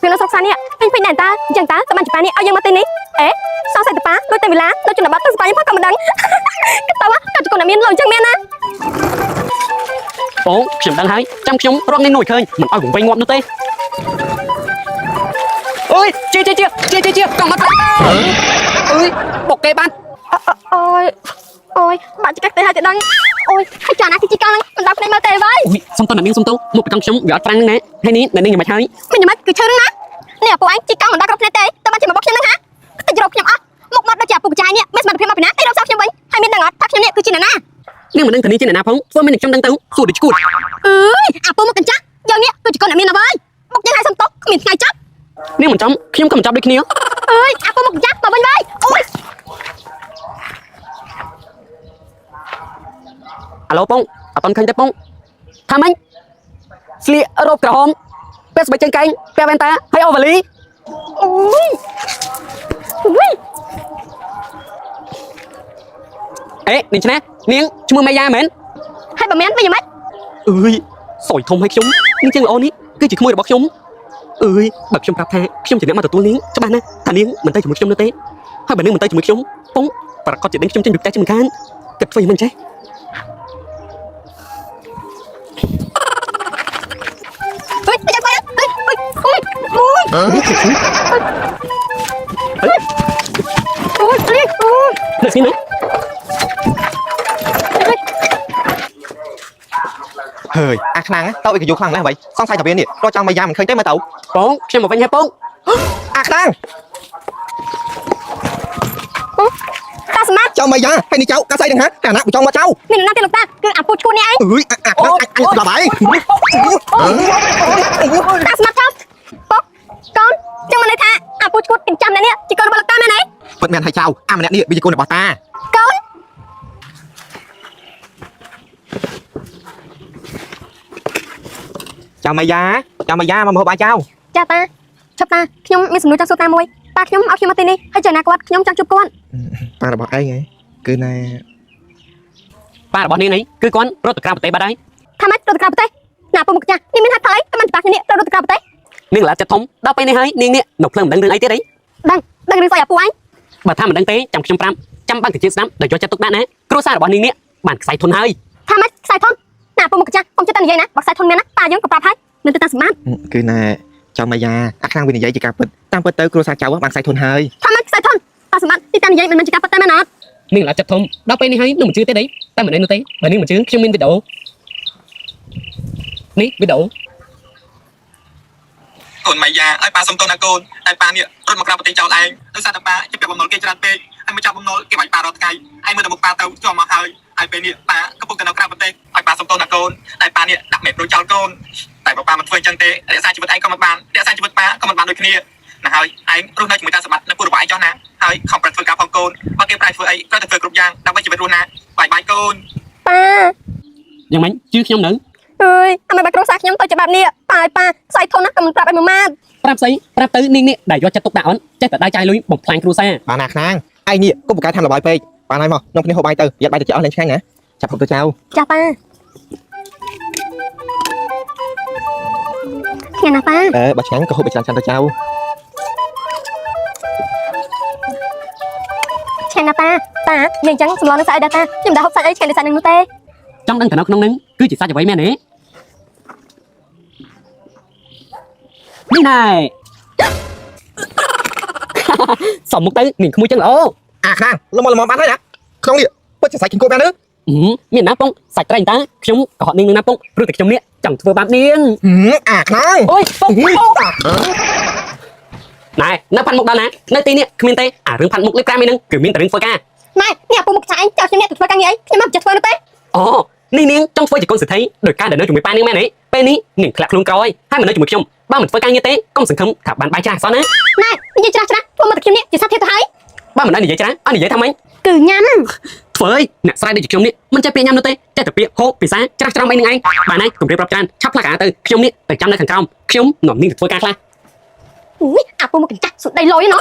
ភាពនៅស្រុកសានេះពេញពេញដែរតាអញ្ចឹងតាតែបានជប៉ានេះឲ្យយើងមកទីនេះអេសងសៃតប៉ាដូចតែវិឡានៅជនបទទៅស្បាយផងក៏មិនដឹងគិតទៅក៏ជកូនអ្នកមានលុយអញ្ចឹងមែនណា បងខ្ញុំដឹងហើយចាំខ្ញុំរកនាងនួយឃើញមិនឲ្យវង្វេងងាប់នោះទេអើយជាជាជាជាជាជាកង់មកអើយបុកគេបាន អូយអូយបាក់ចង្កេះទេហើយទៅដឹងអូយហើយចាណាគេជីកង់ហ្នឹងមិនដល់ភ្នែកមើលទេវើយ អូយសុំតអ្នកនាងសុំទោមកពីកង់ខ្ញុំវាអត់ប្រាំងហ្នឹងណាហើយនេះអ្នកនាងយ៉ាងម៉េចហើយ មិនយ៉ាងម៉េចគឺឈឺហ្នឹងណានេះអាពូឯងជីកង់មិនដល់គ្រប់ភ្នែកទេតែបានជាមកបុកខ្ញុំហ្នឹងហាតិចរកខ្ញុំអស់មុខមាត់ដូចជាអាពូកចាយនេះមានសមត្ថភាពមកពីណាទេរកសោខ្ញុំវិញហើយមានដឹងអត់ថាខ្ញុំនេះគឺជាអ្នកណា នាងមិនដឹងធានាជាអ្នកណាផងធ្វើមិនខ្ញុំដឹងទៅសួរដូចឈួត អើយអាពូមកកញ្ចាស់យើងនេះគឺជាកូនអ្នកមានអ្វីបុកយើងឲ្យសុំតុកគ្មានថ្ងៃចាប់ នាងមិនចំខ្ញុំក៏មិនចាប់ដូចគ្នា អើយអាពូមកកញ្ចាស់មកវិញវិញអូយ អាឡូបងអត់តន់ឃើញទេបងថាម៉េចស្លៀករ៉ូបក្រហមពាក់ស្បែកជើងកែងពាក់វ៉ែនតាហើយអូវ៉ាលី អូយអូយ អេនាងឆ្នះនាងឈ្មោះម៉ាយ៉ាមែន ហើយបើមែនវិញយ៉ាងម៉េច អើយសយធំឲ្យខ្ញុំនាងជាងល្អនេះគឺជាក្មួយរបស់ខ្ញុំអើយបើខ្ញុំប្រាប់ថាខ្ញុំជាអ្នកមកទទួលនាងច្បាស់ណាស់ថានាងមិនទៅជាមួយខ្ញុំនោះទេហើយបើនាងមិនទៅជាមួយខ្ញុំពងប្រកាសជាដេញខ្ញុំចេញពីផ្ទះជាមិនខានគិតធ្វើយ៉ាងម៉េចចេះ អើយចាំបាយអើយអើយអូយអូយអូយលីអូយ លើកស្នេះណា ហើយអាខ្លាំងទៅអីក៏យូរខ្លាំងដែរអ្វីសង្ស័យតែវានេះរកចង់មកយ៉ាមិនឃើញទេមើលទៅ បងខ្ញុំមកវិញហើយបង អាខ្លាំង តាសម្បត្តិ ចង់មកយ៉ាហើយនេះចៅកាសៃនឹងហាកាណាចង់មកចៅ មានណាទេលោកតាគឺអាពូឈួននេះឯង អើយអាខ្លាំងអញស្លាប់ហើយ តាសម្បត្តិចោលពុកកូនចឹងមិនន័យថាអាពូឈួនកញ្ចាំអ្នកនេះជាកូនរបស់លោកតាមែនទេ ពិតមែនហើយចៅអាម្នាក់នេះវាជាកូនរបស់តា កូន ចៅមកយ៉ាចៅមកយ៉ាមកមកបាយចៅ ចាតាឈប់តាខ្ញុំមានសំណួរចង់សួរតាមួយតាខ្ញុំឲ្យខ្ញុំមកទីនេះហើយចៅណាគាត់ខ្ញុំចង់ជួបគាត់ ប៉ារបស់ឯងហ៎គឺណែ ប៉ារបស់នាងនេះគឺគាត់រត់ទៅក្រៅប្រទេសបាត់ហើយ ថាម៉េចរត់ទៅក្រៅប្រទេសណាពូមុខចាស់នេះមានហេតុផលអីតែមិនច្បាស់គ្នានេះរត់ទៅក្រៅប្រទេស នាងឡាចិត្តធំដល់ពេលនេះហើយនាងនេះនៅភ្លើងមិនដឹងរឿងអីទៀតអី ដឹងដឹងរឿងស្អីអាពូឯង បើថាមិនដឹងទេចាំខ្ញុំប្រាប់ចាំបាំងតិចស្ដាប់ដោយយកចិត្តទុកដាក់ណាគ្រួសាររបស់នាងនេះបានខ្សែធនហើយ ថាម៉េចខ្សែធនណាពូមុខចាស់កុំចិត្តតែនិយាយណាបើខ្សែធនមានណាតាយើងក៏ប្រាប់ហើយមិនទៅតាសម្បត្តិ គឺណែចៅមកយ៉ាអាខ្លាំងវានិយាយជាការពិតតាមពិតទៅគ្រួសារចៅបានខ្សែធនហើយ ថាម៉េចខ្សែធនតាសម្បត្តិទីតានិយាយមិនមែនជាការពិតទេមែនអត់ នាងឡាចិត្តធំដល់ពេលនេះហើយនឹងមិនជឿទេអីតែមិនអីនោះទេបើនាងមិនជឿខ្ញុំមានវីដេអូនេះវីដេអូ កូនម៉ៃយ៉ាឲ្យប៉ាសុំទោសណាកូនតែប៉ានេះរត់មកក្រៅប្រទេសចោលឯងដោយសារតែប៉ាជិះពាក់បំណុលគេច្រើនពេកហើយមកចាប់បំណុលគេបាច់ប៉ារាល់ថ្ងៃឯងមើលតែមុខប៉ាទៅជាប់មកហើយហើយពេលនេះប៉ាកំពុងតែនៅក្រៅប្រទេសឲ្យប៉ាសុំទោសណាកូនតែប៉ានេះដាក់មេព្រួយចោលកូនតែបើប៉ាមិនធ្វើអញ្ចឹងទេរក្សាជីវិតឯងក៏មិនបានរក្សាជីវិតប៉ាក៏មិនបានដូចគ្នាណាហើយឯងរស់នៅជាមួយតាសម្បត្តិនៅពូរបស់ឯងចោះណាហើយខំប្រឹងធ្វើការផងកូនបើគេប្រែធ្វើអីត្រូវតែធ្វើគ្រប់យ៉ាងដើម្បីជីវិតរស់ណាបាយបាយកូន ប៉ា យ៉ាងម៉េចជឿខ្ញុំនៅ អើយអាមិនបើគ្រួសារខ្ញុំទៅច្បាប់នេះប៉ាឲ្យប៉ាខ្សែធនណាក៏មិនប្រាប់ឲ្យមួយម៉ាត់ ប្រាប់ស្អីប្រាប់ទៅនាងនេះដែលយកចិត្តទុកដាក់អន់ចេះតែដៃចាយលុយបំផ្លាញគ្រួសារ បានអាខ្លាំងឯងនេះក៏បកកែធ្វើលបាយពេកបានហើយមកនំគ្នាហូបបាយទៅប្រយ័ត្នបាយទៅអស់លេងឆ្ងាញ់ណាចាប់ហូបទៅចៅ ចាប៉ាថ្ងៃណាប៉ា អឺបើឆ្ងាញ់ក៏ហូបไปច្រើនច្រើនទៅចៅ ឆ្ងាញ់ណាប៉ាប៉ានិយាយអញ្ចឹងសម្លនឹងស្អីដែរតាខ្ញុំមិនដែលហូបសាច់អីឆ្ងាញ់ដូចសាច់នឹងនោះទេ ចង់ដឹងទៅនៅក្នុងនឹងគឺជាសាច់អ្វីមែនទេនេះណែ សំមុខទៅនាងក្មួយចឹងល្អ អាខ្លាំងលំលំបានហើយណាក្នុងនេះពិតជាសាច់គីងគោមែនទេ អឺមានណាពងសាច់ត្រីតាខ្ញុំក៏ហត់នាងនឹងណាពងព្រោះតែខ្ញុំនេះចង់ធ្វើបាបនាង អាខ្លាំង អូយពងណែនៅផាត់មុខដល់ណានៅទីនេះគ្មានទេអារឿងផាត់មុខលេខ5ឯហ្នឹងគឺមានតែរឿងធ្វើការ ម៉ែនេះអាពូមុខចាស់ឯងចោលខ្ញុំនេះទៅធ្វើការងារអីខ្ញុំមិនចេះធ្វើនោះទេ អូនេះនាងចង់ធ្វើជាកូនសេដ្ឋីដោយការដែលនៅជាមួយប៉ានាងមែនទេពេលនេះនាងធ្លាក់ខ្លួនក្រោយហើយមិននៅជាមួយខ្ញុំបើមិនធ្វើការងារទេកុំសង្ឃឹមថាបានបាយច្រាស់សោះណា ណែនិយាយច្រាស់ច្រាស់ធ្វើមកតែខ្ញុំនេះជាសត្វធាតុទៅហើយ បើមិនได้និយាយច្រើនអត់និយាយថាម៉េច គឺញ៉ាំ ធ្វើអីអ្នកស្រែដូចជាខ្ញុំនេះមិនចេះពាក្យញ៉ាំនោះទេចេះតែពាក្យហូបពិសាច្រាស់ច្រំអីនឹងឯងបានហើយគម្រាបរាប់ច្រើនឆាប់ផ្លាក់អាទៅខ្ញុំនេះទៅចាំនៅខាងក្រោមខ្ញុំនាំនាងទៅធ្វើការខ្លះ អូយអាពូមកកញ្ចាស់សុដីលយណោះ